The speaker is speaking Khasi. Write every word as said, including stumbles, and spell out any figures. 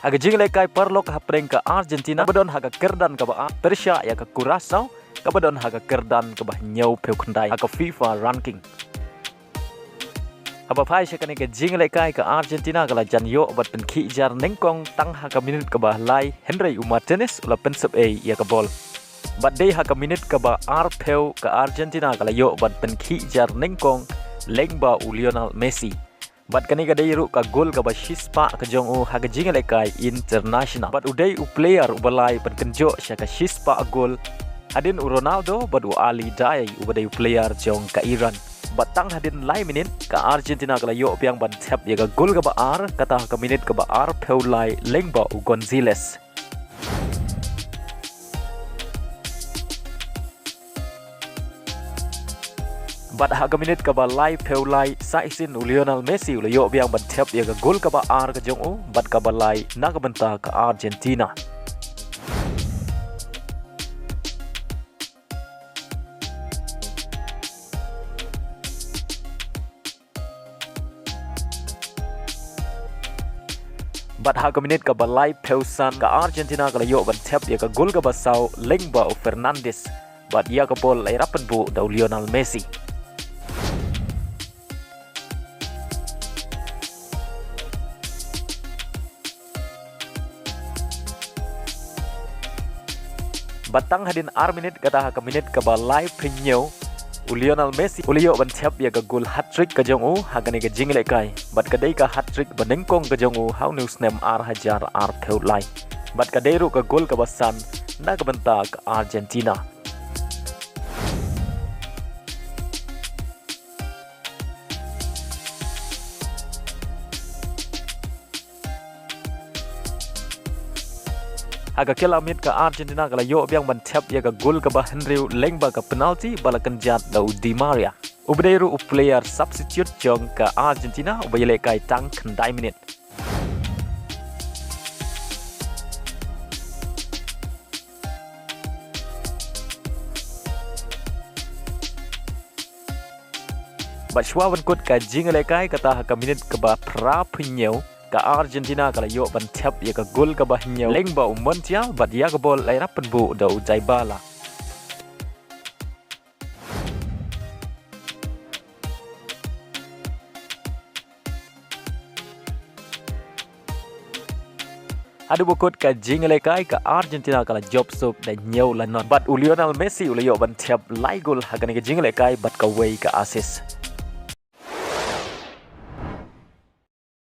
Ha ka jingïalehkai paralok hapdeng ka Argentina kaba don ha ka kyrdan kaba ar, pyrshah ïa ka Curaçao kaba don ha ka kyrdan kaba hynñiewphew khyndai ha ka FIFA ranking. Haba phai sha kane ka jingïalehkai, ka Argentina ka la jan ïoh bad pynkhih jar nyngkong tang ha ka minit kaba lai, hynrei u Martinez u la pynsep ei ïa ka bol. Bad dei ha ka minit kaba arphew, ka Argentina ka la ïoh bad pynkhih jar nyngkong lyngba u Lionel Messi. Bad kane ka dei ruh ka gol kaba shispah ka jong u ha ka jingïalehkai international. Bad u dei u player uba lai ban kynjoh sha ka shispah gol hadien u Ronaldo bad u Ali Daei uba dei u player jong ka Iran. Bad tang hadien lai minit, ka Argentina ka la ïoh biang ban thep ïa ka gol kaba ar, kata ha ka minit kaba arphew lai lyngba u Gonzalez. Bad ha ka minit kaba laiphew lai, sa shisien u Lionel Messi u la ïoh biang ban thep ïa ka gol kaba ar ka jong u bad kaba lai na ka bynta ka Argentina. Bad ha ka minit kaba laiphew san, ka Argentina ka la ïoh ban thep ïa ka gol kaba saw lyngba u Fernandes. Bad ïa ka bol la ïarap pynbuh da u Lionel Messi. Bad tang hadien ar minit, kata ha ka minit kaba laiphew hynñiew, u Lionel Messi u la ïoh ban thep ïa ka gol hat-trick ka jong u ha kane ka jingïalehkai. Bad ka dei ka hat-trick ba nyngkong ka jong u ha une u snem ar hajar arphew lai. Bad ka dei ruh ka gol kaba san na ka bynta ka Argentina. Ha ka kylla miet, ka Argentina ka la ïoh biang ban thep ïa ka gol kaba hynriew lyngba ka penalty ba la kynjat da u Di Maria, uba dei ruh u player substitute jong ka Argentina uba ïalehkai tang khyndai minit. Bad shuwa ban kut ka jingïalehkai, kata ha ka minit kaba phraphew hynñiew, ka Argentina ka la ïoh ban thep ïa ka gol kaba hynñiew lyngba u Montiel, bad ïa ka bol la ïarap pynbuh da u Dybala. Haduh ba kut ka jingïalehkai, ka Argentina ka la jop suk da hynñiew la not. Bad u Lionel Messi u la ïoh ban thep lai gol ha kane ka jingïalehkai bad kawei ka assist.